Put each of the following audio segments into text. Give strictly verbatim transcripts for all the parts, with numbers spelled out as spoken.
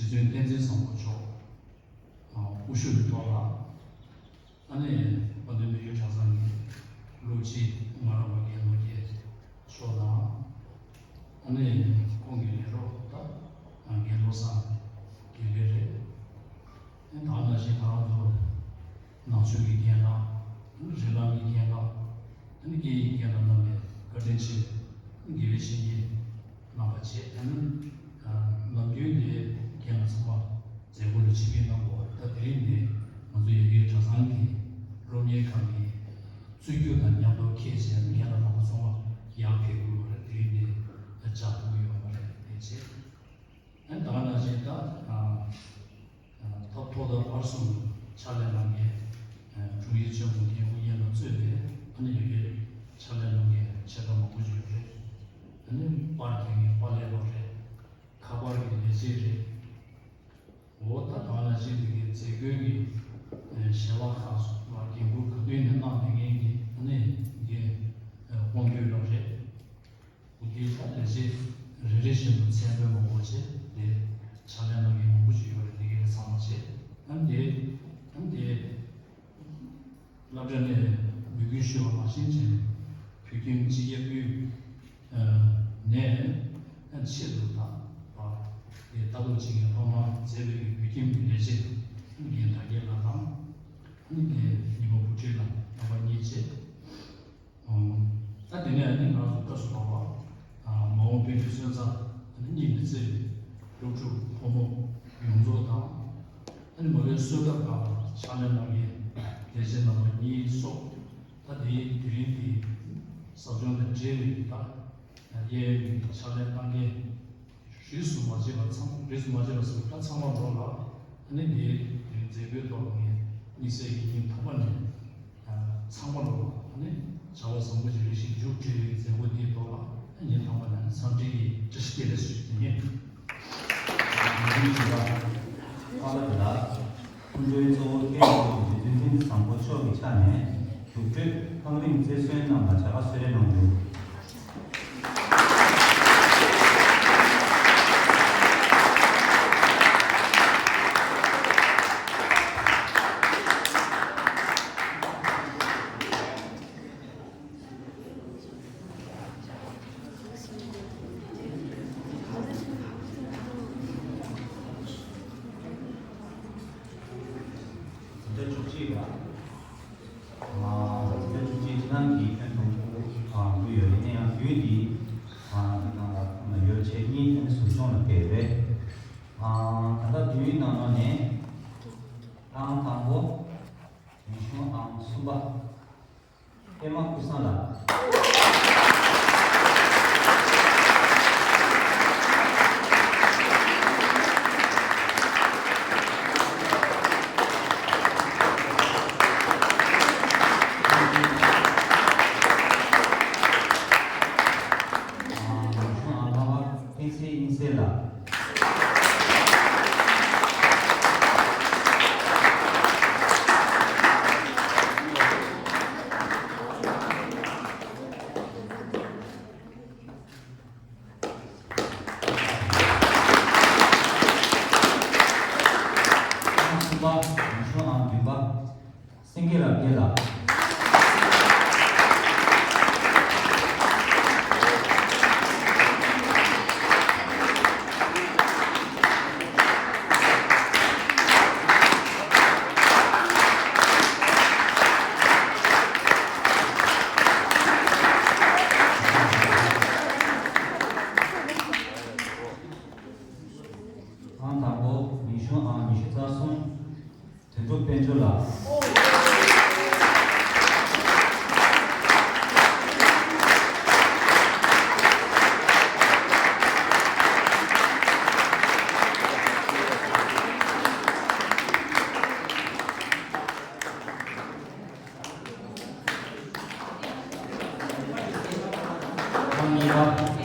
ཚུན་བསྟན་འཛིན་བཟང་པོ་མཆོག་དབུ་བཞུགས་ཀྱི་ཐོག་ལ། ཨ་ནི་དཔལ་ལྡན་མི་ཡུལ་གྲྭ་ཚང་གི་སློབ་སྤྱི་ང་རང་བ་རྒན་ནོར་རྒྱས་མཆོག་དང་། ཨ་ནི་ཁོང་གི་ལས་རོགས་ད་རྒན་བློ་བཟང་དགེ་ལེགས་རེད། ཨ་ནི་ད་ག་ནང་བཞིན་ང་རང་ཚོ་ནང་ཆོས་ཀྱི་རྒན་ལགས། ཨ་ནི་རིགས་ལམ་གྱི་རྒན་ལགས། ཨ་ནི་སྐད་ཡིག་རྒན་ལགས་རྣམ་པས་བཀའ་དྲིན་ཆེ། ཨ་ནི་དགེ་བའི་བཤེས་གཉེན་རྣམ་པ་བཅས། ཨ་ནི་ནམ་རྒྱུན་དེ་རྒན་ལགས་ཚང་མ་མཛད་སྒོ་ལ་ཆིབས་བསྒྱུར་གནང་དགོས་པ་རེད། ད་དེ་རིང་ནས་ང་ཚོ་ཡ་གིའི་གྲྭ་ཚང་གི་སློབ་གཉེར་ཁང་གི་གཙོ་རྒྱུགས་དང་མཉམ་དུ་ཁྱེད་བཅས་རྒན་ལགས་རྣམ་པ་ཚང་མ་ཡར་ཕེབས་དགོས་པ་རེད། དེ་རིང་ནས་བཅར་ཐུབ་ཀྱི་ཡོད་མ་རེད། དེ་བྱས། ཨ་ནི་ད་ག་ནང་བཞིན་ད་ཨ་ཨ་ཐོག་མཐའ་བར་གསུམ་ཕྱག་ལས་གནང་མཁན་ཨ་དྲུང་ཡིག་ཆེན་མོ་རྒན་ཁོང་རྒན་ལགས་གཙོས་པའི་ཨ་ནི་ཡ་གིར་ཕྱག་ལས་གནང་མཁན་ཆེ་ཕྲ་མང་པོ་ཞིག་ཡོད་རེད། ཨ་ནི་པར་འཁྱེར་མཁན་པར་ལས་པ་རེད། ཁ་པར་གྱི་ལས་བྱེད་རེད། འོ་ད་ག་ནང་བཞིན་དེ་གའི་མཛད་སྒོའི་གི་ཨ་ཞལ་ལག་ཁག་སོགས་ལ་འགན་འཁུར་ག་དུས་ནས་གནང་བསྡད་མཁན་གྱི་ཨ་ནི་རྒན་ཨ་དབང་འདུས་ལགས་རེད། འདི་ལ་ལས་བྱེད་རེ་རེ་བཞིན་དུ་མཚན་དཔེ་མང་པོ་བྱས་ཏེ་ཕྱག་ལས་གནང་མཁན་མང་པོ་ཞིག་ཡོད་རེད། འདི་གའི་ཚང་མ་བྱས། ཨ་ནི་ཨ་ནི་སློབ་གྲྭ་ནས་འབོད་སྐུལ་ཞུས་པ་ནང་བཞིན་བྱས་བོད་ཁྱིམ་སྤྱི་ཁྱབ་པུའུ་ནས་ཆེད་དུ་དང་པ་དེ་ལྟ་རྟོག་བྱེད་མཁན་ཐོག་མར་མཛད་པའི་བོད་ཁྱིམ་གྱི་ལས་བྱེད་རྒན་དར་རྒྱས་ལགས་དང་། ཨ་ནི་རྒན་ཉི་མ་བུ་ཁྲིད་ལགས་རྣམ་པ་གཉིས་བཅས། ད་དེ་ནས་ཨ་ནི་ང་རང་ཚོ་བཀའ་ཟུར་པ་མ་འོངས་དཔལ་འབྱོར་སོན་རྩ་ཨ་ནི་གཉིས་ནས་བརྩེ་བའི་སློབ་ཕྲུག་ཕོ་མོ་ཡོངས་རྫོགས་དང་། ཨ་ནི་མ་ལོའི་གསོལ་ཐབ་ཁག་ལ་ཕྱག་ལས་གནང་མཁན་ལས་བྱེད་རྣམ་པ་གཉིས་སོགས། ད་དེའི་དེ་རིང་གི་ཟབ་སྦྱོང་དང་འབྲེལ་བའི་ད་གཡས་གཡོན་གྱི་ཕྱག་ལས་གནང་མཁན་རིས་སུ་མ་ཆད་པ་ཚང་རིས་སུ་མ་ཆད་པ་སོགས་ད་ཚང་མ་ལོ་ལ་ཨ་ནི་དེའི་མཛད་སྒོའི་ཐོག་ནས་དམིགས་བསལ་གྱི་ཉིན་མཐའ་མ་ནས་ཚང་མ་ལོ་ལ་ཨ་ནི་བྱ་བ་བཟང་པོ་ཞིག་རེ་ཞིག་མཇུག་སྒྲིལ་བའི་མཛད་སྒོ་འདིའི་ཐོག་ལ་ཨ་ནི་ཉིན་མཐའ་མ་ནས་འཚམས་འདྲི་ཡི་བཀྲ་ཤིས་བདེ་ལེགས་ཞུ་རྒྱུ་ཡིན། ཁོང་ཁྲོའི་གཙོ་བོ་ཐེག་མཆོག་རྗེ་བཙུན་ཐེག་མཆོག་བཟང་པོ་མཆོག་གི་ཕྱག་ནས་རྒྱུགས་སྤྲོད་ཐག་རིང་རྩེར་སོན་རྣམས་ལ་བྱ་དགའ་གསོལ་རས་གནང་རྒྱུ། ཟླ་བཅུ་གཅིག་ལ། ཨ་ཟླ་བཅུ་གཅིག་ཕྱི་ནང་གི་ཁྱོན་བསྡོམས་ཨ་འགོ་ཡོད་རེད། ཡིན་ན་ཡང་དུས་འདི་ཨ་འདི་ནང་ལ་ཡོ་བྱད་གཉིས་ཨ་ནི་ཟུར་སྦྱོང་ལ་ཕེབས་རེད། ཨ་ད་ལྟ་དུས་ནང་ལོགས་ནས་ཨང་དང་པོ་ཡུལ་གཞུང་ཨང་གསུམ་པ། པད་མ་ཀུན་བཟང་ལགས། ཨ་ལུང་ཤུང་ཨ་ལྷ་བ་ཀུན་གསལ་དབྱིངས་གསལ་ལགས། ཨང་གསུམ་པ་ལུང་ཤུང་ཨང་བདུན་པ་སེང་གེ་རབ་རྒྱས་ལགས། ཨང་དང་པོ་ཡུལ་གཞུང་ཨང་ཉི་ཤུ་རྩ་གསུམ། དོན་གྲུབ་དཔལ་འབྱོར་ལགས། ཨང་གཉིས་པ་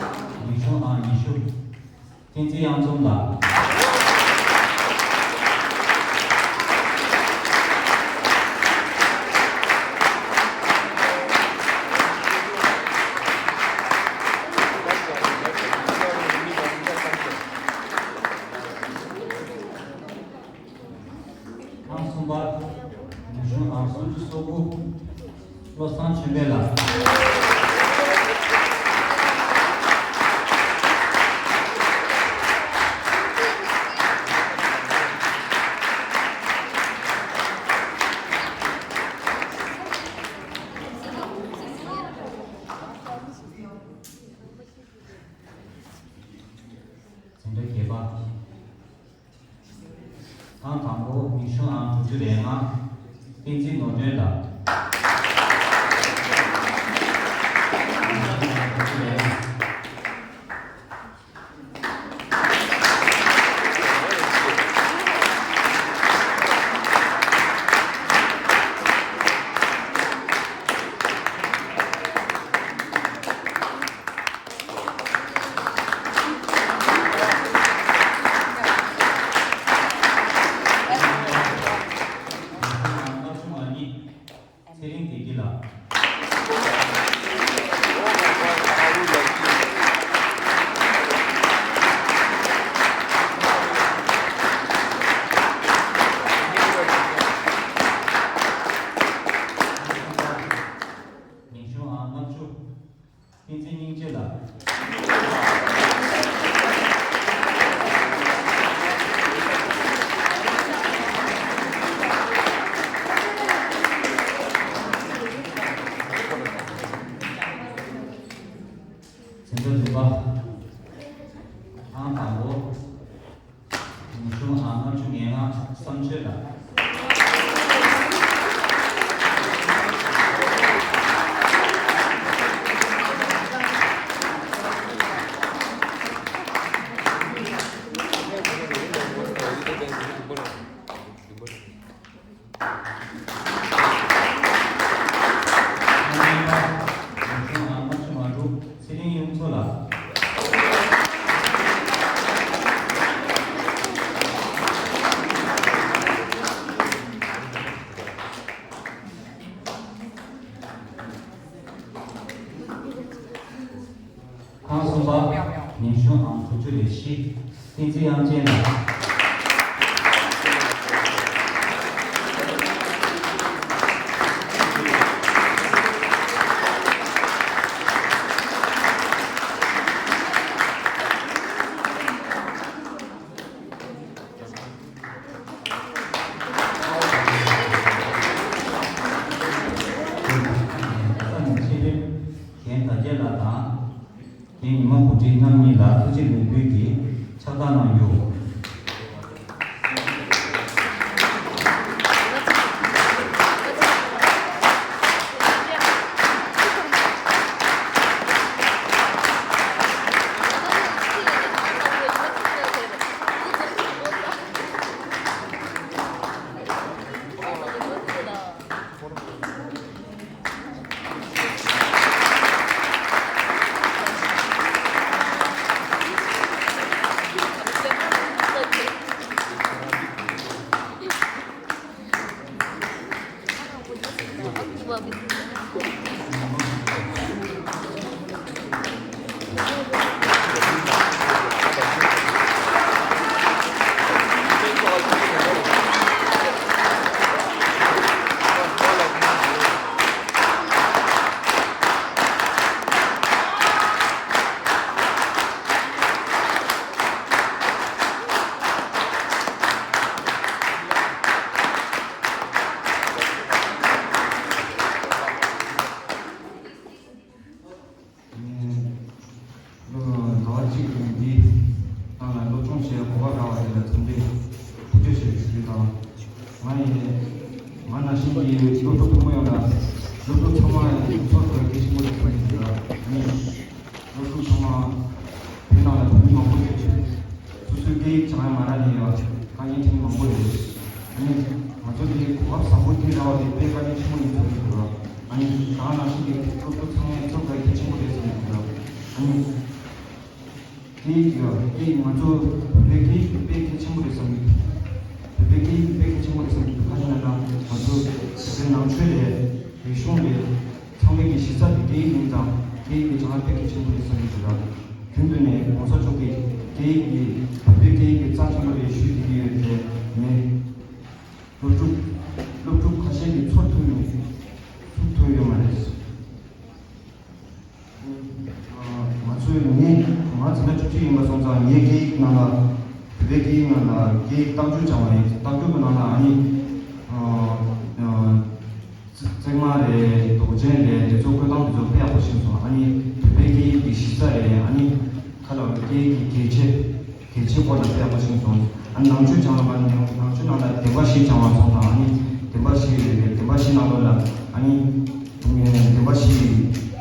ཡུལ་གཞུང་ཨང་ཉི་ཤུ། བསྟན་འཛིན་གཡང་འཛོམས་ལགས། བློ་བཟང་ཆོས་འཕེལ་ལགས། འཛིན་གྲྭ་བརྒྱད་པ། ཨང་དང་པོ་མིང་གཞུང་ཨང་དྲུག་ཅུ་རེ་ལྔ། བསྟན་འཛིན་ནོར་སྒྲོན་ལགས། ཚེ་རིང་བདེ་སྐྱིད་ལགས། མིང་གཞུང་ཨང་ལྔ་བཅུ། བསྟན་འཛིན་སྙིང་རྗེ་ལགས། འཛིན་གྲྭ་བདུན་པ། ཨང་དང་པོ། མིང་གཞུང་ཨང་ལྔ་བཅུ་ང་ལྔ། བསམ་ཆོས་ལགས། ཚེ་རིང་གཡུ་མཚོ་ལགས། ཁོང་གསུམ་པ། མིང་གཞུང་ཨང་དྲུག་ཅུ་རེ་བཞི། བསྟན་འཛིན་དབྱངས་ཅན་ལགས། རྒན་དར་རྒྱས་ལགས་དང་། རྒན་ཉི་མ་བུ་ཁྲིད་རྣམ་གཉིས་ལ་ཐུགས་རྗེ་ལེགས་འབུལ་གྱིས་ཕྱག་རྟགས་གནང་རྒྱུ། ཟླ་བ་གཅིག་གི་རིང་འདིའི་ནང་ལ་སློབ་སྦྱོང་བྱེད་གོ་སྐབས་རག་པ་དེ་ལ་འཚམས་འདྲི་ཐུགས་རྗེ་ཆེ་ཞུ་རྒྱུ་དང་། ང་ཡིན། ང་ནང་བཞིན་གྱི་སློབ་ཕྲུག་ཕོ་མོ་ཡོངས་ལ་སློབ་ཕྲུག་ཚང་མ་ཡང་ཚོགས་ཐོག་གལ་ཆེན་པོ་ཞིག་ཡིན་ལ། ནི་སློབ་ཕྲུག་ཚང་མ་བོད་ནང་ལ་བོད་མི་མང་པོ་ཡོད་ཅིང་། སོ་སོའི་སྐད་ཡིག་སྦྱང་ཡ་མ་རག་ནས་ཡང་དཀའ་ངལ་འཕྲད་མཁན་མང་པོ་ཡོད། ཨ་ནི་ང་ཚོ་འདི་གོ་སྐབས་བཟང་པོ་འདི་རག་པ་དེ་དཔེ་དཀའ་ངལ་ཆེན་པོ་ཡིན་ཚོད་ཀྱི་འདུག་ལ། ཨ་ནི་ད་ག་ནང་བཞིན་གྱི་སློབ་ཕྲུག་ཚང་མས་ཚོར་དགོས་གལ་ཆེན་པོ་རེད་བསམ་གྱི་འདུག་ལ། ཨ་ནི་སྐད་ཡིག་ཡོད་སྐད་ཡིག་ང་ཚོ་བོད་པའི་སྐད་ཡིག་དེ་དཔེ་གལ་ཆེན་པོ་རེད་བསམ་གྱི་འདུག་བོད་པའི་སྐད་ཡིག་དེ་དཔེ་གལ་ཆེན་པོ་རེད་བསམ་གྱི་འདུག་ག་རེ་ཡིན་ན་ང་ཚོ་བོད་པའི་ནང་ཆོས་རེད། རིག་གཞུང་རེད། ཚང་མས་ཀྱི་གཞི་རྩ་དེ་སྐད་ཡིག་ཡིན་ཙང་སྐད་ཡིག་གི་སྦྱང་བ་དཔེ་གལ་ཆེན་པོ་རེད་བསམ་གྱི་འདུག་ལ། རྒྱུན་དུ་ནས་༸གོང་ས་མཆོག་གིས་སྐད་ཡིག་གི་བོད་པའི་སྐད་ཡིག་གི་རྩ་ཆེན་པོ་རེད་ཞུས་བསྡད་ཀྱི་ཡོད་དེ་ངས་སློབ་ཕྲུག་སློབ་ཕྲུག་ཁ་ཤས་ཀྱིས་ཚོར་ཐུབ་མེད་ཐུབ་ཐུབ་ཡོད་མ་རེད། ངའི་སྐད་ཡིག་ནང་ལ། བོད་པའི་སྐད་ཡིག་ནང་ལ་སྐད་ཡིག་རྟགས་འཇུག་སྦྱང་བ་ཡིན། རྟགས་འཇུག་གི་ནང་ལ་ཨ་ནི། ཨ། ཨ། བརྩེགས་མ་རེད། འདོགས་ཅན་རེད། དེ་ཚོ་བཀོད་སྟངས་དེ་ཚོ་དཔེ་ཡག་པོ་ཤེས་སོང་། ཨ་ནི་བོད་པའི་སྐད་ཡིག་གི་གཞི་རྩ་རེད། ཨ་ནི་ཁ་ལ་སྐད་ཡིག་གི་གལ་ཆེ། གལ་ཆེ་སྐོར་ལ་དཔེ་ཡག་པོ་ཤེས་སོང་། ཨ་ནི་ནང་ཆོས་སྦྱང་བ་ནང་ཆོས་ནང་ལ་བདེན་པ་བཞི་སྦྱང་བ་སོང་ཙང་། ཨ་ནི་བདེན་པ་བཞི་རེད། བདེན་པ་བཞི་ནང་ལོགས་ལ་ཨ་ནི་བདེན་པ་བཞི་ཡི་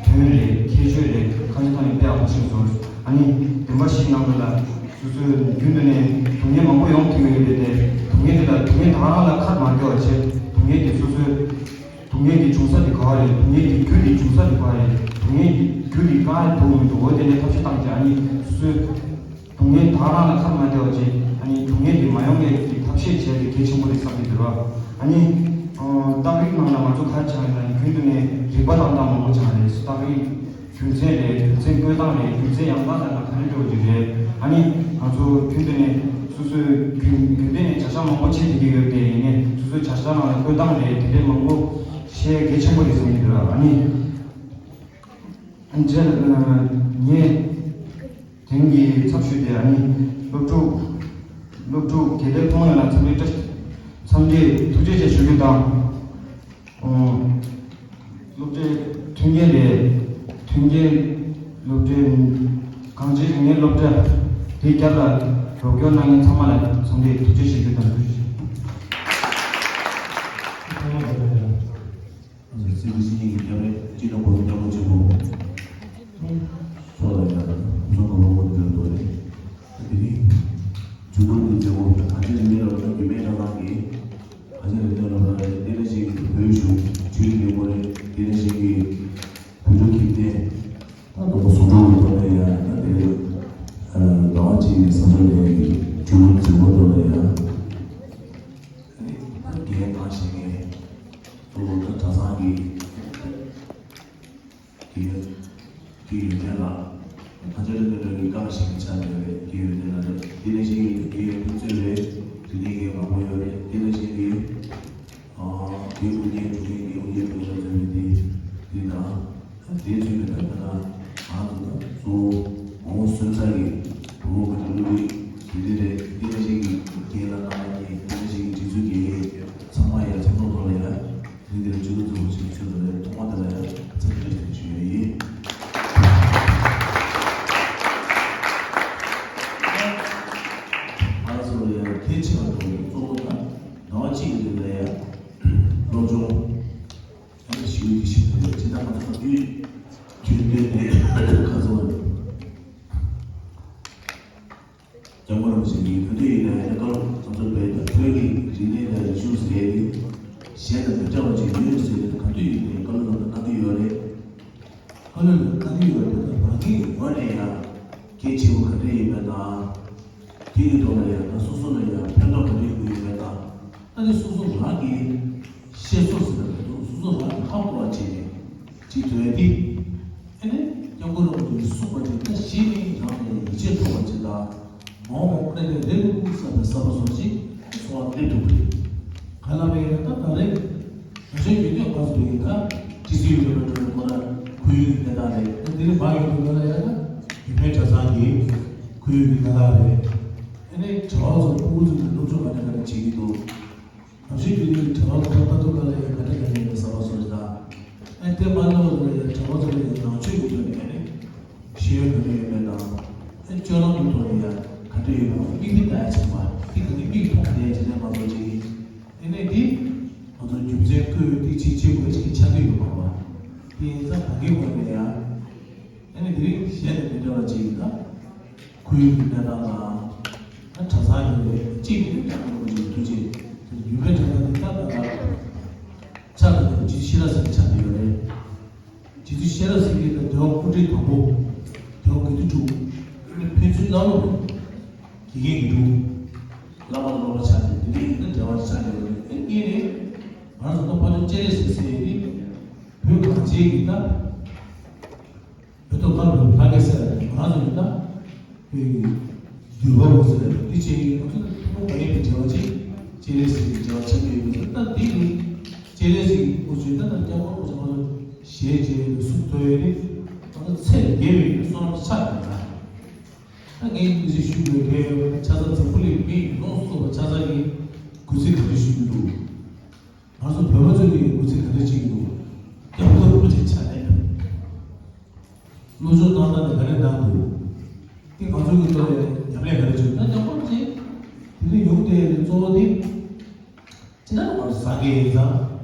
དོན་རེད། ཁྱད་ཆོས་རེད། ཁ་ཆེ་ཐོག་ནས་དཔེ་ཡག་པོ་ཤེས་སོང་། ཨ་ནི་བདེན་པ་བཞི་ནང་ལོགས་ལ་སོ་སོའི་རྒྱུན་དུ་ནས་སྡུག་བསྔལ་མང་པོ་ཡོང་ཐུབ་ཡོད་རེད་དེ། སྡུག་བསྔལ་དེ་ལ་སྡུག་བསྔལ་ད་ག་རང་ལ་ཁ་མ་སྐྱེ་བ་བྱས། སྡུག་བསྔལ་དེ་སོ་སོའི། སྡུག་བསྔལ་གྱི་འབྱུང་ས་དེ་ག་བ་རེད། སྡུག་བསྔལ་གྱི་རྒྱུ་དེ་འབྱུང་ས་དེ་ག་བ་རེད། སྡུག་བསྔལ་གྱི་རྒྱུ་དེ་གང་ལ་འགྲོ་མི་འགྲོ་འོ་དེ་ལ་ཐབས་ཤེས་བཏང་སྟེ། ཨ་ནི་སོ་སོའི་སྡུག་བསྔལ་ད་ག་རང་ལ་ཁ་མ་སྐྱེ་བ་བྱས། ཨ་ནི་སྡུག་བསྔལ་དེ་མ་ཡོང་མཁན་གྱི་ཐབས་ཤེས་བྱས་ཏེ་གལ་ཆེན་པོ་རེད་བསམ་གྱི་འདུག་ར། ཨ་ནི་ཨ་རྟགས་རིགས་ནང་ལ་ང་ཚོ་ག་རེ་སྦྱངས་ཡོད་ན། རྒྱུན་དུ་ནས་རིག་པ་བཏང་སྟངས་མང་པོ་སྦྱངས་རེད། རྟགས་རིགས། རྒྱུ་མཚན་རེད། རྒྱུ་མཚན་བཀོད་སྟངས་རེད། རྒྱུ་མཚན་ཡང་དག་ལྟར་ན་ག་རེ་འགྲོ་གི་རེད། ཨ་ནི་ང་ཚོ་རྒྱུན་དུ་ནས་སོ་སོའི་རྒྱུན་རྒྱུན་ལྡན་ནས་བྱ་གཞག་མང་པོ་བྱེད་བསྡད་ཀྱི་ཡོད་པ་དེ་ཡིན་ནའི། སོ་སོའི་བྱ་གཞག་ནང་ལ་བཀོད་སྟངས་རེད། དེ་འདྲའི་མང་པོ་ཤེས་ཡ་གལ་ཆེན་པོ་རེད་བསམ་གྱི་འདུག་ར། ཨ་ནི་རྗེས་ལ་ངས་དེང་གི་ཚབ་ཞུས་ཏེ། ཨ་ནི་སློབ་ཕྲུག་སློབ་ཕྲུག་དགེ་ལེགས་ཕུན་ལ་འཚམས་འདྲི་བཀྲ། འཚམས་འདྲི་ཐུགས་རྗེ་ཆེ་ཞུ་རྒྱུ་དང་། ཨོ། སློབ་གྲྭའི་མཐུན་རྐྱེན་རེད། མཐུན་རྐྱེན། སློབ་གྲྭའི་གངས་ཅན་རིག་གནས་སློབ་གྲྭ་དེ་རྒྱབ་ལ་རོགས་སྐྱོར་གནང་མཁན་ཚང་མ་ལ་འཚམས་འདྲི་ཐུགས་རྗེ་ཆེ་ཞུ་དང་། ཐུགས་རྗེ་ཆེ། སྲིད་པའི་སྤྱི་ཉིད་ཀྱི་རྒྱབ་རེད། སྤྱི་ནོར་གོང་རྒྱ་མོ་ཆེན་པོ། ཚོགས་ལ་ཡང་བཟོ་གང་རོགས་པ་འདོད་འདོད་རེད། དེ་རིང་མཇུག་སྡོམ་གྱི་མཛད་སྒོ་གངས་ཅན་རིག་གནས་སློབ་གྲྭ་རྒྱུད་སྨད་གྲྭ་ཚང་གིས། གངས་ཅན་རིག་གནས་སློབ་གྲྭ་རེད། དེ་ནང་བཞིན་གྱི་བོད་གཞུང་ཆོས་རིག་ལས་ཁུངས་རེད། དེ་ནང་བཞིན་གྱི་བོད་ཕྲུག་ཁྱིམ་སྡེ། ད་དུང་ཟུང་འབྲེལ་གྱི་ཐོག་ནས་ཡང་ད་དེ་རེད། ཟླ་བ་གཅིག་གི་ས་ཕྱོགས་ནས་ཀྱི་བརྒྱུད་རིམ་འཛིན་སྐོར་ཐོག་ལ་ཡང་། ད་ནི་ད་རྒན་དང་བཞིན་གྱི་གཙོ་བོ་ད་གྲྭ་ཚང་གི་དགེ་དགེ་ཡོན་ལགས། ད་ཆ་རེ་ནས་རེ་རེ་བཀའ་ཞིག་ཆགས་ཡོད་རེད། དགེ་ཡོན་ལགས་རེད། དེ་ནས་ཞིག་གི་དགེ་ཡོན་ཕུན་ཚོགས་རེད། དེ་ནས་དགེ་མང་པོ་ཡོད་རེད། དེ་ནས་ཞིག་གི་ཨ་དགེ་དབུ་བརྙེས་འགྲོ་མཁན་གྱི་དབུ་བརྙེས་དྲུག་ལ་བརྩོན་པའི་དེ་དེ་དང་། དེ་མཚོན་པའི་ད་ལྟ་ང་ཚོ་ད་གཙོ་བོ་ངོ་བོ་སོན་རྩ་གི་བུ་མོ་གི་སློབ་ཕྲུག་དེ་འདྲ་རེད། དེ་ནས་ཞིག་གི་རྒན་ལགས་རྣམ་པ་གཉིས། དེ་ནས་ཞིག་གི་སྒྲིག་འཛུགས་ཀྱི་ཚང་མ་ཡར་ཚང་ཚོགས་ཐོག་ལ་ཡར། དེ་འདིར་ཇུ་ལུ་ཛུ་ཆིག་ཆུ་ལ་རེ་ཐོག་མ་དེ་ལ་ཡང་ཚེ་འདིར་ཐུགས་ཆེ་ཡིན། ང་ཚོ་ལ་ཡང་གལ་ཆེ་བ་དང་གཙོ་བོ་ན་ཟླ་བ་གཅིག་གི་རིང་ལ་ཡང་སློབ་སྦྱོང་ཞུ་རྒྱུ་ཞིག་རེད། ཇི་ལྟར་ང་ཚོ་དུས་རྒྱུན་ལྡན་ནས་ཁ་སང་སྐྱབས་མགོན་རིན་པོ་ཆེ་གིས་ག་དུས་ཡིན་ན་ཡང་བཀའ་སློབ་ང་ཚོ་བོད་དང་བོད་ཀྱི་རིག་གནས་དང་རིག་གཞུང་ཟེར་ཡས་དེ་གཞན་དང་མི་འདྲ་བ་ཅིག་ཡོད་ཟེར་ནས་ག་དུས་ཡིན་ན་ཡང་བཀའ་སློབ་ལམ་ལ་གནང་གི་ཡོད་རེད། བཀའ་སློབ་ལམ་གནང་གི་ཡོད་རེད། ད་རང་གི་ངོས་ནས་ཡང་གལ་ཆེ་བ་ག་འདྲ་ཡིན་མེད་དང་། དེ་གི་ཐོག་ལ་ཡང་ད་སོ་སོ་ལ་ཡང་ཕན་ཐོགས་ག་འདྲ་ཡོང་གི་ཡོད་མེད་དང་། ད་ནི་སོ་སོ་རང་གི་ཤེས་སོ་ཟེར་བ་དང་སོ་སོ་རང་གི་ཧ་གོ་བ་བྱས་ནས་ཅིག་ཐོན་ཏེ། ཨེ་ནས་སྐྱབས་མགོན་རིན་པོ་ཆེས་གསུངས་པ་དེ་ད་གཞི་ནས་རང་ལ་ཡིད་ཆེས་ཐོབ་པ་ཅིག་དང་། མ་འོངས་པ་ཀུན་ནས་རེ་རེ་ཀུན་བསམ་པའི་བསམ་པ་སོགས་ཀྱིས་གསོལ་བ་འདེབས་ཐུབ་པ་རེད། ག་ལ་བས་ཡིན་ན་ད་ད་རེས་ང་ཚོའི་རྒྱུན་ལྡན་ཁོ་ཚོ་ཡིན་ད་ཏི་སི་ཡུ་ལ་འགྲོ་ནས་ཁོ་ར་ཁོར་ཡུག་གི་གནས་སྟངས་རེད། ད་དེ་རིང་མ་ཡོང་དུས་ང་ལ་ཡང་ན་རྒྱུད་སྨད་གྲྭ་ཚང་གི་ཁོར་ཡུག་གི་གནས་སྟངས་རེད། ཨེ་ནས་གྲྭ་བ་ཚོ་ཕྲུ་གུ་ཚོ་གི་སློབ་སྦྱོང་ག་འདྲ་ག་འདྲ་བྱེད་ཀྱི་འདུག་ང་ཚོའི་རྒྱུན་ལྡན་གྱི་གྲྭ་བ་ཁོ་ལྟ་དུས་ག་ལ་ཡང་ག་འདྲ་ག་འདྲ་ཡིན་པའི་བསམ་པ་ཚོ་རེད་ད། ཨེ་དེ་མ་ནོར་བ་ལ་ཡང་གྲྭ་བ་ཚོ་ལ་ཡང་ནང་ཆོས་ཀྱི་ཐོག་ནས་ཨེ་ནས་ཤེས་ཡོན་ག་འདྲ་ཡོད་མེད་དང་། ཨེ་སྤྱོད་ལམ་གྱི་ཐོག་ནས་ཡང་ག་འདྲ་ཡོད་མེད་མིག་དཔེ་ལྟ་ཡ་བྱེད་པ་དེ་ག་ནས་མིག་མཐོང་བསྡད་བྱེད་ནས་མ་གཏོགས་ཅིག་ཨེ་ནས་འདི་ང་ཚོ་རྒྱུ་མཚན་བཀོད་ཡོད་དེ་ཅིག་བྱེད་དགོས་ཅིག་ཆགས་ཀྱི་ཡོད་མ་རེད་པ། དེ་ཡིན་ཙང་གང་གི་ངོས་ནས་ཡང་། ཨ་ནི་དེ་རིང་གཞན་དང་མི་འདྲ་བ་ཅིག་ཡིན་ན། ཁོར་ཡུག་གི་གནས་སྟངས་དང་། ཨ་གྲྭ་ཚང་ཡིན་པས་གཅིག་ནི་ཀྱང་ཁོ་ཚོའི་ཐུགས་རྗེ། ཡུལ་པའི་གྲྭ་ཚང་དེ་ལྟ་ལྟ་ལ། ཕྱག་དང་ལྡན་པ་རྗེ་བཙུན་ཤེས་རབ་སེང་གེ་ཆགས་ཀྱི་ཡོད་རེད། རྗེ་བཙུན་ཤེས་རབ་སེང་གེ་དང་རྒྱལ་བ་སྐུ་ཕྲེང་དང་པོ། རྒྱལ་བ་དགེ་ལྡན་དྲུག་ཨ་ནི་ཕན་ཚུན་བླ་སློབ་རེད། དགེ་རྒན་དགེ་ཕྲུག་བླ་མ་དང་སློབ་མ་ཆགས་ཏེ་དེ་འདྲའི་ཡིན་ན་འབྲེལ་བ་ཆགས་ཀྱི་ཡོད་རེད། ཨ་ནི་གཉིས་ནི། ང་རང་ཚོ་ད་ཕ་ཆུང་སྤྱན་རས་གཟིགས་ཟེར་ཡས་དེ། བོད་གངས་ཅན་གྱི་ད། མེ་ཏོག་དཀར་པོའི་ཕ་སྐད་ཟེར་ཡ་ང་ཚོ་ཡིན་ན། བོད་ཀྱི་འགྱུར་བ་འོང་ཟེར་ཡ་འདི་བྱས་ཡིན། ང་ཚོ་ཐུན་མོང་མ་ཡིན་པའི་འབྲེལ་བ་ཅིག་སྤྱན་རས་གཟིགས་ཀྱི་འབྲེལ་བ་ཆགས་ཀྱི་ཡོད་པའི་ཚུལ་ད་འདི་ནི་སྤྱན་རས་གཟིགས་ཀྱི་སྐུ་ཚུལ་ད་ལྟ་སྐྱབས་མགོན་སྐུ་ཚུལ་ང་ཚོ་ཞལ་མཇལ་ནས་གཟུགས་མཐོ་ཡོད་རེད། ང་ཚོ་ཚེ་ལས་བརྒལ་བའི་བསོད་ནམས་ཆགས་ཡོད་ན། ད་ངས་འདི་ཞིག་ཞུ་དགོས་གལ་ཡོད་པ་ཆ་ཚང་འཛམ་བུ་གླིང་མི་ཡོངས་སུ་རྫོགས་པ་ཆ་ཚང་གིས་སྐུ་ཚེ་ག་རེ་ཞུ་གི་འདུག་ང་ཚོ་བོད་པ་ཚོ་གིས་སྐུ་ཚེ་ག་རེ་བྱེད་ཀྱི་འདུག་སྐྱབས་མགོན་རིན་པོ་ཆེ་ཆ་ནས་སློབ་སྦྱོང་བཏང་སྟངས་དེ་ག་རེ་གནང་འདུག་དེ་ང་ཚོ་གི་ཐོག་ནས་ཉམས་ལེན་ག་རེ་བྱེད་འདུག་ད་ཀྱང་པར་ཅིག་དེ་འདྲ་ཡོང་དེ་གཙོ་བོ་དེ། ཅི་ལྟར་བར་ཟ་གི་ཡིན་ཙང་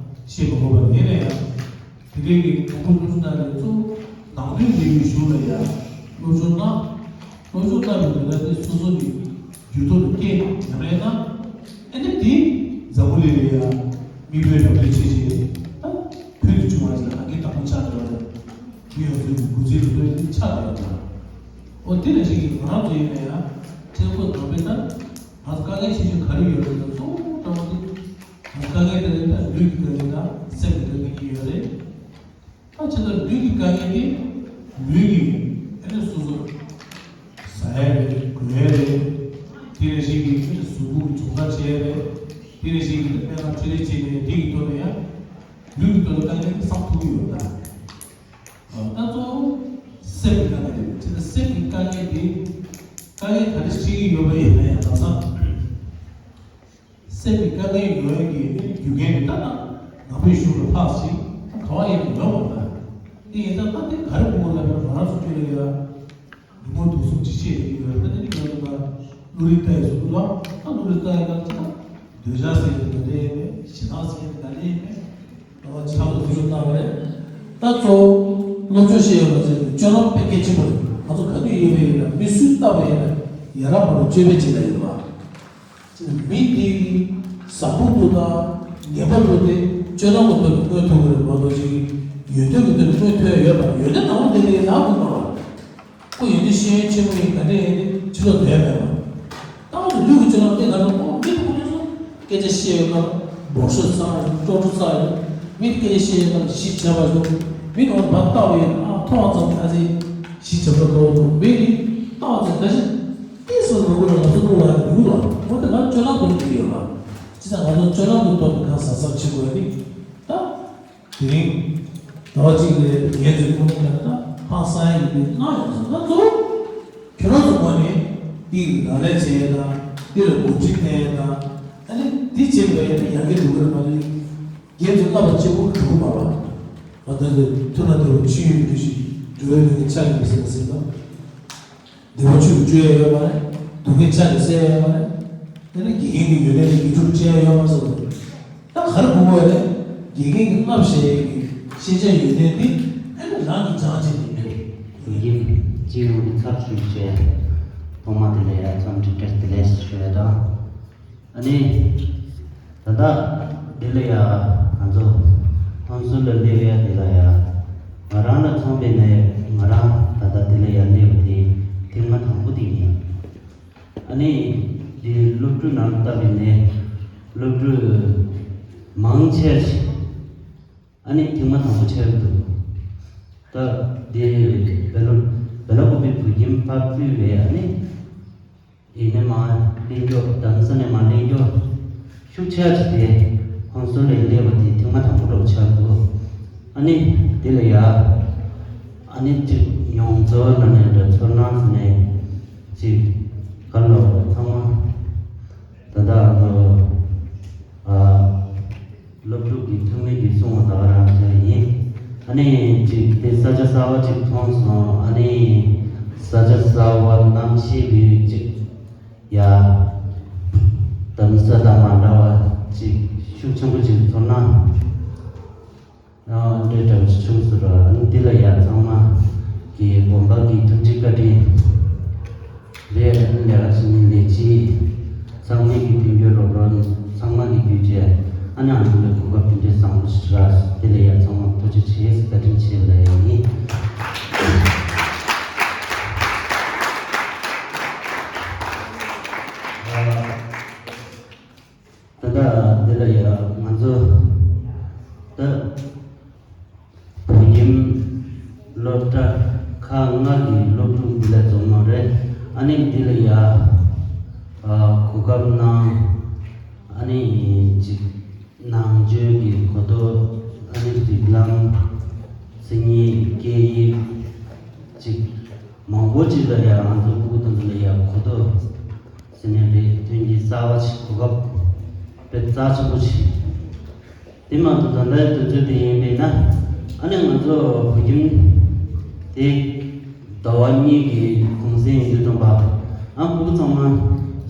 ཤེས་མི་དགོས་པ་ཡིན་ན་ཡང་། དེ་འདྲའི་གི་དང་པོ་སློབ་སྦྱོང་གནང་ནས་གཙོ་བོ་ནང་དོན་འདི་ཡི་གཞུང་ལ་ཡང་སློབ་སྦྱོང་གནང་། སློབ་སྦྱོང་གནང་བའི་དོན་དག་དེ་སོ་སོ་གི་རྒྱུད་ཐོག་ཏུ་སྐྱེས་ཉམས་ལེན་གནང་། ཨ་ནི་དེ་འཛམ་བུ་གླིང་ལ་ཡང་མི་བོད་རང་བཙན་ཆེད་ཆེད་ད་ཕུལ་དུ་བྱུང་བ་ཞིག་ལ་གང་གི་བདག་པོ་ཆགས་འགྲོ་བ་དང་། མི་ཡོངས་ཚོའི་གི་སྐུ་ཚེའི་དོན་དུ་ཆགས་འགྲོ་བ་དང་། འོ་དེ་ལ་ཞིག་གི་ང་རང་ཚོ་ཡིན་ན་ཡང་ཁྲེལ་དགོས་དང་པོའི་ལྟར། ང་ཚོ་དཀའ་ངལ་ཆེ་ཤོས་ག་རེ་ཡོད་རེད་ཟེར་ན། གཙོ་བོ་དྲང་པོ་དེ། ང་ཚོ་དཀའ་ངལ་དེ་རེད། ད་ལུས་ཀྱི་དཀའ་ངལ་དང་སེམས་ཀྱི་དཀའ་ངལ་གཉིས་ཡོད་རེད། ད་ཆེ་ད་ལུས་ཀྱི་དཀའ་ངལ་དེ་ལུས་ཀྱི་ཨ་ནི་སོ་སོ་ཟ་ཡ་རེད། གོན་ཡ་རེད། དེ་ནས་ཞིག་གི་ཨ་ནི་གཟུགས་པོ་གི་སྦྱོང་བརྡར་བྱེད་ཡ་རེད། དེ་ནས་ཞིག་གི་སྨན་ཁང་འཕྲོད་བསྟེན་བྱེད་ཡ་རེད། དེ་གི་ཐོག་ནས་ཡང་ལུས་ཀྱི་ཐོག་ལ་དཀའ་ངལ་དེ་སེལ་ཐུབ་ཀྱི་ཡོད་ད། ད་གཙོ་བོ་སེམས་ཀྱི་དཀའ་ངལ་རེད། དེ་ནི་སེམས་ཀྱི་དཀའ་ངལ་དེ་དཀའ་ངལ་ག་རེ་འཕྲད་ཀྱི་ཡོད་པ་ཡིན་ན་ཡང་། ལམ་སང་སེམས་ཀྱི་དཀའ་ངལ་ཡོང་ཡག་གི་རྒྱུ་རྐྱེན་དེ་ད་ལྟ་ནང་པའི་གཞུང་ལ་ལྷག་ཅིང་ག་བ་ཡིན་ན་ཡོང་བ་ད། དེ་ཡིན་ཙང་ད་དེ་ག་རེ་དགོས་ལབ་ན། ང་རང་ཚོ་ཁྱོད་ལ་ཡ་ཉིན་མོ་དུག་གསུམ་ཅིག་བཤད་ཀྱི་ཡོད་རེད། ད་དེ་ནི་ང་ཚོ་ད་བློ་རིག་ལྟ་ཡི་གཟུགས་ལ་ད་བློ་རིག་ལྟ་ཡི་ལ་ཅི་ད། འདོད་ཆགས་ཟེར་ཡག་དེ་ག་ལེ་མེད། ཞེ་སྡང་ཟེར་ཡག་དེ་ག་ལེ་མེད། ད་ཆགས་སྡང་ཚུལ་བཏང་བ་རེད། ད་གཙོ་བོ་སློབ་སྦྱོང་བཤད་ཡོད་པ་ཟེར་ནས་སྤྱོད་ལམ་དཔེ་གལ་ཆེན་པོ་རེད། ང་ཚོ་ག་དུས་ཡོད་པ་ཡིན་ན་མི་སུས་བལྟ་བ་ཡིན་ན་ཡ་རབས་པ་རུ་སྤྱོད་པའི་ཆེད་ལ་ཡོད་པ། མི་དེ་བཟང་པོ་འདུག་དང་ངན་པ་འདུག་དེ་སྤྱོད་ལམ་གྱི་ཐོག་ནས་མངོན་ཐུབ་ཀྱི་རེད་མ་གཏོགས་ཅིག་ཡོན་ཏན་གྱི་ཐོག་ནས་མངོན་ཐུབ་ཡ་ཡོད་པ། ཡོན་ཏན་དང་པོ་དེ་ལས་ལམ་དུ་མ་བ། ཁོ་ཡོན་ཏན་ཤེས་ཡོན་ཆེན་པོ་ཡིན། ག་འདྲ་ཡིན་ནི་ཕྱི་ལོགས་དོན་མེད་པ། ལྟ་བ་དེ་ལུས་ཀྱི་སྤྱོད་ལམ་དེ་ག་ལ་ཁོ་མི་ཁོ་ཚོ་སྐད་ཆ་བཤད་ཡོད་སྐབས་འབོར་ཤོག་ཚ་ཡོད། ཀྲོ་ཀྲོ་ཚ་ཡོད། མི་སྐད་ཆ་བཤད་ཡོད་སྐབས་གཞི་བྱས་པ་ཡོད། མི་ཁོ་བར་ལྟ་བ་ཡིན། ཨ་མཐོང་བ་ཙམ་ཁ་ཚིག་གཞི་བྱས་པ་འགྲོ་འདུག་མི་ནི་ལྟ་བ་ཙམ་ཁ་ཤས་ཏིས་སུ་མི་དགོས་ལ་ང་ཚོ་ལྟོས་ལ་ཡོད་ལ། འོ་དེ་ང་སྤྱོད་ལམ་དུ་འགྲིག་ཡོད་ལ། ཅི་ཙམ་ང་ཚོ་སྤྱོད་ལམ་དུ་གཏོར་ཏེ་གང་ཟག་ཟག་བྱེད་དགོས་ཡ་དེ་ད། དེ་རིང་ཟླ་བ་གཅིག་ལས་ངའི་ཚོའི་ཁོང་ཁྲོ་ལ་ད་ཧང་སང་ཡིན་པའི་གནང་ཡོང་ཟེར་ན། གཙོ་བོ་ཁྱོད་རང་ཚོ་ངོས་ནས་འདི་ལག་ལེན་བྱེད་ཡས་དང་། འདི་ལ་འགོ་ཁྲིད་བསྟེན་ཡས་དང་། ཨ་ནི་འདི་བྱེད་པ་ཡིན་ན་ཡར་རྒྱས་འགྲོ་གི་རེད་མ་གཏོགས། རྒྱན་དུ་བསླབ་པ་གཅིག་པུ་འགྲོ་གི་མ་རེད། ང་ཚོ་ཚོའི་ཐུགས་ལ་དེ་བ་ཆུ་ཡོད་འདུ་ཞིག་འགྲོ་བའི་ལུས་ཀྱི་ཆ་ཡིན་ཟེར་ཟེར་ན། བདེ་བ་ཆུ་བཅུ་ཡང་ཡོད་མ་རེད། སྡུག་བསྔལ་ཆ་ནས་སེལ་ཡང་ཡོད་མ་རེད། དེ་ནི་དགེ་རྒན་གྱི་ཡོན་ཏན་དེ་དགེ་ཕྲུག་སྤྱད་ཡང་ཡོད་མ་སོང་། ད་ག་རེ་དགོས་ཀྱི་ཡོད་རེད། དགེ་རྒན་གྱིས་བསླབ་བྱ་ཡི་ཤེས་བྱ་ཡོན་ཏན་དེ་ཨ་ནི་རང་གིས་སྦྱང་བྱས་ནས་ཡོད་རེད། དགེ་རྒན་སྤྱི་ཡོངས་ཀྱི་ཚབ་ཞུས་བྱས་ཐོག་མ་དེ་ལ་ཡང་འཚམས་འདྲི་བཀྲ་ཤིས་བདེ་ལེགས་ཞུ་ཡ་དང་། ཨ་ནི། ད་ལྟ་འདི་ལ་ཡ་ང་ཚོ་ཧོན་སུར་ལ་སླེབས་ཡ་འདི་ལ་ཡ་ང་རང་ལ་མཚོན་པ་ཡིན་ན། ང་རང་ད་ལྟ་འདི་ལ་ཡ་སླེབས་པ་དེ་ཐེངས་མ་དང་པོ་དེ་ཡིན། ཨ་ནི་འདི་སློབ་ཕྲུག་ནང་ལ་བལྟས་པ་ཡིན་ན་སློབ་ཕྲུག་མང་ཆེ་ཞིག་ཨ་ནི་ཐེངས་མ་དང་པོ་ཆགས་ཀྱི་འདུག་ད་འདི་བེ་ལོ་བེ་ལ་ཀོ་པི་བོད་ཁྱིམ་ཕར་ཕུད་པའི་ཨ་ནི། ཡིན་ནའི་མར་གླེང་རྒྱུ། རྡ་རམ་ས་ནས་མར་གླེང་རྒྱུ་ཤུགས་ཆེ་ཆེ་དེ་ཧོན་སུར་ལ་སླེབས་པ་དེ་ཐེངས་མ་དང་པོ་འདྲ་པོ་ཆགས་འདུག་ཨ་ནི་དེ་ལ་ཡ་ཨ་ནི་ཅིག་མྱོང་ཚོར་ནང་ནས་འདྲ། ཚོར་སྣང་ཟེར་ནས་ཅིག་ག་ལ་ཚང་མ་ད་ལྟ་ཨ་ནི་ཨ། སློབ་ཕྲུག་གི་འཐུས་མི་གིས་གསུངས་པ་ད་ག་རང་ཅིག་ཡིན། ཨ་ནི་ཅིག་དེ་ས་ཆ་གསར་པ་ཅིག་མཐོང་སོང་། ཨ་ནི་ས་ཆ་གསར་པ་གནམ་གཤིས་ཀྱི་ཅིག་ཡ་དམ་ས་དང་མ་འདྲ་བ་ཅིག་ཤུགས་ཆེན་པོ་ཅིག་ཚོར་སྣང་འདྲ་འདྲ་བོ་ཅིག་བྱུང་སོང་ར། ཨ་ནི་འདི་ལ་ཡ་ཚང་མ་གི་དགོན་པ་གི་ཐུགས་རྗེ་བཀའ་དྲིན་རེད། ལས་ཀ་བྱེད་མི་ལས་བྱེད་ཚང་མས་ཀྱི་མཐུན་འགྱུར་རོགས་རམ་ཚང་མ་གི་བརྒྱུད་བྱས། ཨ་ནི་ཨ་ནི་གོ་སྐབས་དེ་འདྲའི་བཟང་པོ་ཞིག་རག་སོང་། དེ་ལ་ཡ་ཚང་མ་ཐུགས་རྗེ་ཆེ་ཟེར་བཀའ་དྲིན་ཆེ་ལབ་ཡ་ཡིན། ད་ལྟ་འདི་ལ་ཡ་ང་ཚོ་ད་བོད་ཁྱིམ་སློབ་གྲྭ་ཁག་ལྔ་གི་སློབ་ཕྲུག་འདི་ལ་འཛོམས་ནོ་རེད། ཨ་ནི་འདི་ལ་ཡ་ཨ་གོ་སྐབས་གནང་། ཨ་ནི་ཅིག་ནང་ཆོས་ཀྱི་གོ་རྟོགས། ཨ་ནི་སྒྲིག་ལམ། མཚན་ཉིད། སྐད་ཡིག་ཅིག་མང་པོ་ཅིག་ལ་ཡ་ང་ཚོ་ཕྲུ་གུ་དང་ ལ་ཡ་གོ་ཐོས་ཟེར་ནས་རེད། དོན་གྱི་རྩ་བ་ཆེ། གོ་སྐབས་དཔེ་རྩ་ཆེན་པོ་ཆེ། དེ་མ་གཏོགས་ད་ལྟའི་དུས་ཚོད་དེ་ཡིན་པས་ན། ཨ་ནི་ང་ཚོ་བོད་ཁྱིམ་དེ་ཟླ་བ་གཉིས་ཀྱི་གུང་སེང་ཡིན་དུས་ཙམ་པ། ཨ་ཕྲུ་གུ་ཚང་མ་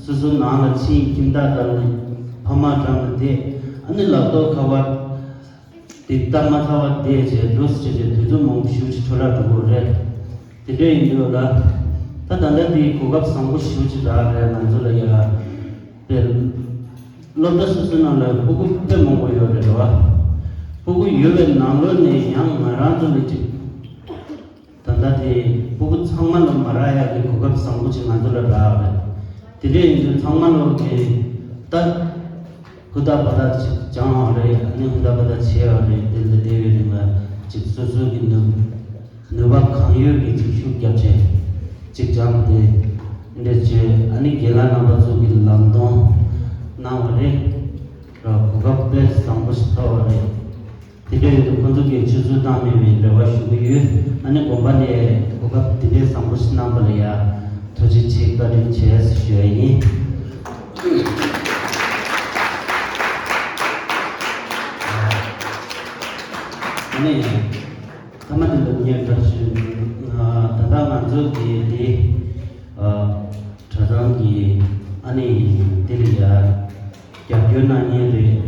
སོ་སོའི་ནང་ལ་ཕྱིན། ཁྱིམ་བདག་འགྲམ་ནས་ཕ་མ་འགྲམ་ནས་བསྡད། ཨ་ནི་ལག་ཐོག་ཁ་པར་དེ་ལྟ་མ་ཚར་བ་བསྡད་བྱས་འགྲོ་སི་བྱས་བྱས་དུས་ཚོད་མང་པོ་ཞེ་པོ་ཅིག་འཕྲོ་བརླག་འགྲོ་གི་རེད། དེ་འདྲ་ཡིན་དུས་ལ། ད་ད་ལྟ་དེའི་གོ་སྐབས་བཟང་པོ་ཞེ་པོ་ཅིག་རག་རེད། ང་ཚོ་ལ་ཡ་དཔེ། སློབ་གྲྭ་སོ་སོའི་ནང་ལ་ཕྲུ་གུ་དཔེ་མང་པོ་ཡོད་རེད་བ། ཕྲུ་གུ་ཡོད་པའི་ནང་ལོགས་ནས་ཡང་ང་རང་ཚོ་ལ་ཅིག་ད་ལྟ་དེ་ཕྲུ་གུ་ཚང་མ་ལ་མ་རག་ཡག་གི་གོ་སྐབས་བཟང་པོ་ཅིག་ང་ཚོ་ལ་རག་རེད། དེ་འདྲ་ཡིན་དུས་ཚང་མ་ལོག་གི་ད་ཧུར་ཐག་འབད་ཐག་ཅིག་སྦྱང་བ་རེད། ཨ་ནི་ཧུར་ཐག་འབད་ཐག་བྱས་པ་རེད། དེ་ལ་བསྡད་པའི་རིང་ལ་ཅིག་སོ་སོ་གི་ནུས་ནུས་པ་གང་ཡོད་ཀྱིས་ཅིག་ཤུགས་རྒྱབ་བྱས་ཅིག་སྦྱངས་ཏེ། འདི་འདྲ་བྱས། ཨ་ནི་རྒན་ལགས་རྣམ་པ་ཚོ་གིས་ལམ་སྟོན་གནང་བ་རེད། ར་གོ་སྐབས་དཔེ་བཟང་པོ་ཞིག་ཐོབ་པ་རེད། དེ་འདྲ་ཡོད་དུས་ཁོང་ཚོ་གིས་ཆུད་ཟོས་བཏང་མེད་པའི་རེ་བ་ཞུ་གི་ཡོད། ཨ་ནི་དགོན་པ་ནས་གོ་སྐབས་དེ་འདྲའི་བཟང་པོ་ཞིག་གནང་པ་ལ་ཡ་ཐུགས་རྗེ་ཆེ། བཀའ་དྲིན་ཆེ་ཞུ་ཡ་ཡིན། ཨ་ནི་མཐའ་མ་དེ་ལ་ངས་འདྲི་ཞུ། ད་ལྟ་ང་ཚོ་གི་དེ་གྲྭ་ཚང་གི་ཨ་ནི་དེ་ལ་ཡ་རྒྱབ་སྐྱོར་གནང་མཁན་རེད།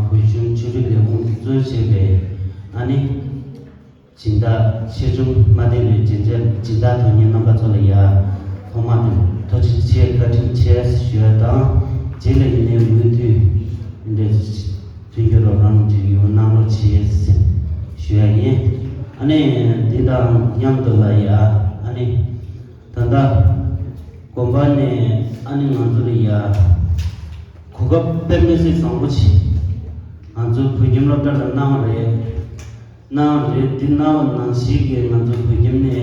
བོད་གཞུང་ཆོས་རིག་ལས་ཁུངས་གཙོས་བྱས་པའི་ཨ་ནི་སྦྱིན་བདག་ཆེ་ཆུང་མ་ལྡན་པའི་སྦྱིན་བདག་སྦྱིན་བདག་དོན་གཉེར་རྣམ་པ་ཚོ་ལ་ཡ་ཐོག་མ་དེ་ཐུགས་རྗེ་ཆེ། བཀའ་དྲིན་ཆེ་ཞུ་ཡ་དང་། རྗེས་ལ་ཡིན་ནའི་མུ་མཐུད་འདི་འདྲའི་མཐུན་འགྱུར་རོགས་རམ་ཅིག་ཡོང་གནང་རོགས་བྱེད་ཞུ་ཡ་ཡིན། ཨ་ནི་འདི་དང་མཉམ་དུ་ལ་ཡ་ཨ་ནི་ད་ལྟ་དགོན་པ་ནས་ཨ་ནི་ང་ཚོ་ལ་ཡ་གོ་སྐབས་དཔེ་མི་སྲིད་བཟང་པོ་ཅིག་ང་ཚོ་བོད་ཁྱིམ་སློབ་གྲྭ་ལ་གནང་བ་རེད། གནང་རེད། འདི་གནང་བ་ནང་བཞིན་གྱི་ང་ཚོ་བོད་ཁྱིམ་ནས་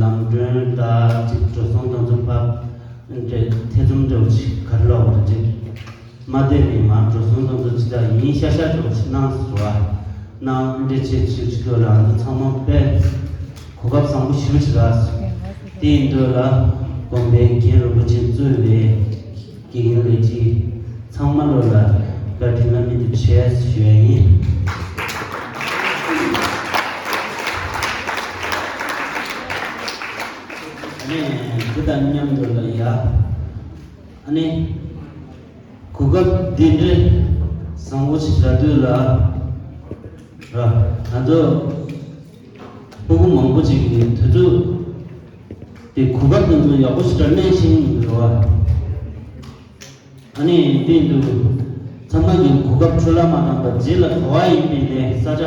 ལམ་གྲོན་དང་ཅིག་འགྲོ་སོང་དང་ཚོ་ཕབ་འདྲ་ཐེ་ཚོམ་འདྲ་བོ་ཅིག་ག་རེ་ལབ་དགོས་རེད། ཅིག་མ་བསྡད་པའི་མ་འགྲོ་སོང་དང་ཚོ་ཅི་ལྟར་ཡིན་ཤ་ཤ་འདྲ་བོ་ཅིག་གནང་ཟེར་བ། གནང་འདྲ་བྱེད་ཅིག་ཅིག་ལ་ང་ཚོ་ཚང་མ་དཔེ་གོ་སྐབས་བཟང་པོ་ཞེ་པོ་ཅིག་རག་སོང་། དེ་ཡིན་དུས་ལ་དགོན་པའི་རྒན་རིན་པོ་ཆེ་གཙོས་པའི་དགེ་རྒན་ལས་བྱེད་ཚང་མ་ལོ་ལ་བཀའ་དྲིན་བླ་མེད་དུ་ཆེ་ཞུ་ཡ་ཡིན། ཨ་ནི་དེ་དང་མཉམ་དུ་ལ་ཡ་ཨ་ནི་གོ་སྐབས་འདི་འདྲའི་བཟང་པོ་ཞིག་རག་དུས་ལ་ར་ང་ཚོ་ཕྲུ་གུ་མང་པོ་ཅིག་གིས་དུས་ཚོད་དེ་གོ་སྐབས་དེ་ཚོ་ཡག་པོ་ཞིག་རག་གནས་ཤིང་ཡོད་བ། ཨ་ནི་དེ་འདུག་ཚང་མ་གིས་གོ་སྐབས་འཕྲོ་བརླག་མ་བཏང་པར་རྗེས་ལ་ག་བ་ཡིན་པའི་ནས་ས་ཆ།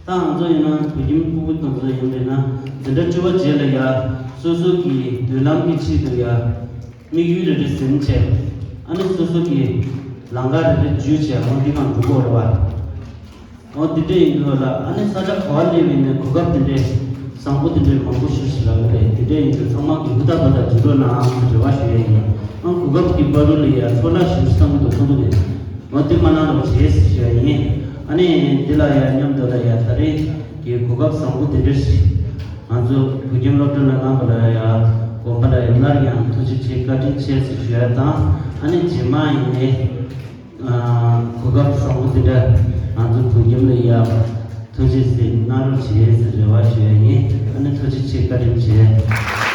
ད་ང་ཚོ་ཡིན་ན་བོད་ཁྱིམ་ཕྲུ་གུ་དེ་ཚོ་ཡིན་པས་ན་འཛིན་གྲྭ་བཅུ་པ་རྗེས་ལ་ཡ་སོ་སོ་གི་མདུན་ལམ་གྱི་ཆེད་དུ་ཡ་དམིགས་ཡུལ་རེ་རེ་ཟིན་བྱས། ཨ་ནི་སོ་སོ་གི་ལམ་ཁ་རེ་རེ་འཇུས་བྱས་འོ་འདི་གང་འགྲོ་དགོས་རེད་བ། འོ་དེ་འདྲ་ཡིན་དུས་ལ་ཨ་ནི་ས་ཆ་ག་བ་སླེབས་ཡིན་ནའི་གོ་སྐབས་དེ་འདྲའི་བཟང་པོ་དེ་འདྲའི་མང་པོ་ཞིག་ཞིག་རག་གི་རེད། དེ་འདྲ་ཡིན་དུས་ཚང་མ་གིས་ཧུར་ཐག་འབད་ཐག་བྱེད་རོགས་གནང་ཟེར་རེ་བ་ཞུ་ཡ་ཡིན། ཨ་གོ་སྐབས་ཀྱི་བར་དུ་ལ་ཡ་འཕྲོ་བརླག་ཞིག་བཏང་གི་འདུག་ཁོང་ཚོ་གིས་འོ་དེ་མ་གནང་རོགས་བྱེད་ཟེར་ཞུ་ཡ་ཡིན། ཨ་ནི་འདི་ལ་ཡ་མཉམ་དུ་ལ་ཡ་ད་རེས་ཀྱི་གོ་སྐབས་བཟང་པོ་དེ་འདྲ་ཞིག་ང་ཚོ་བོད་ཁྱིམ་སློབ་གྲྭ་ལ་གནང་བ་ལ་ཡ་དགོན་པ་ལ་ཡ་སླར་ཡང་ཐུགས་རྗེ་ཆེ་བཀའ་དྲིན་ཆེ་ཟེར་ཞུ་ཡ་དང་། ཨ་ནི་རྗེས་མ་ཡིན་ནའི། གོ་སྐབས་བཟང་པོ་དེ་འདྲ་ང་ཚོ་བོད་ཁྱིམ་ལ་ཡ་ཐུགས་རྗེ་ཆེ་གནང་རོགས་བྱེད་ཟེར་རེ་བ་ཞུ་ཡ་ཡིན། ཨ་ནི་ཐུགས་རྗེ་ཆེ་བཀའ་དྲིན་ཆེ།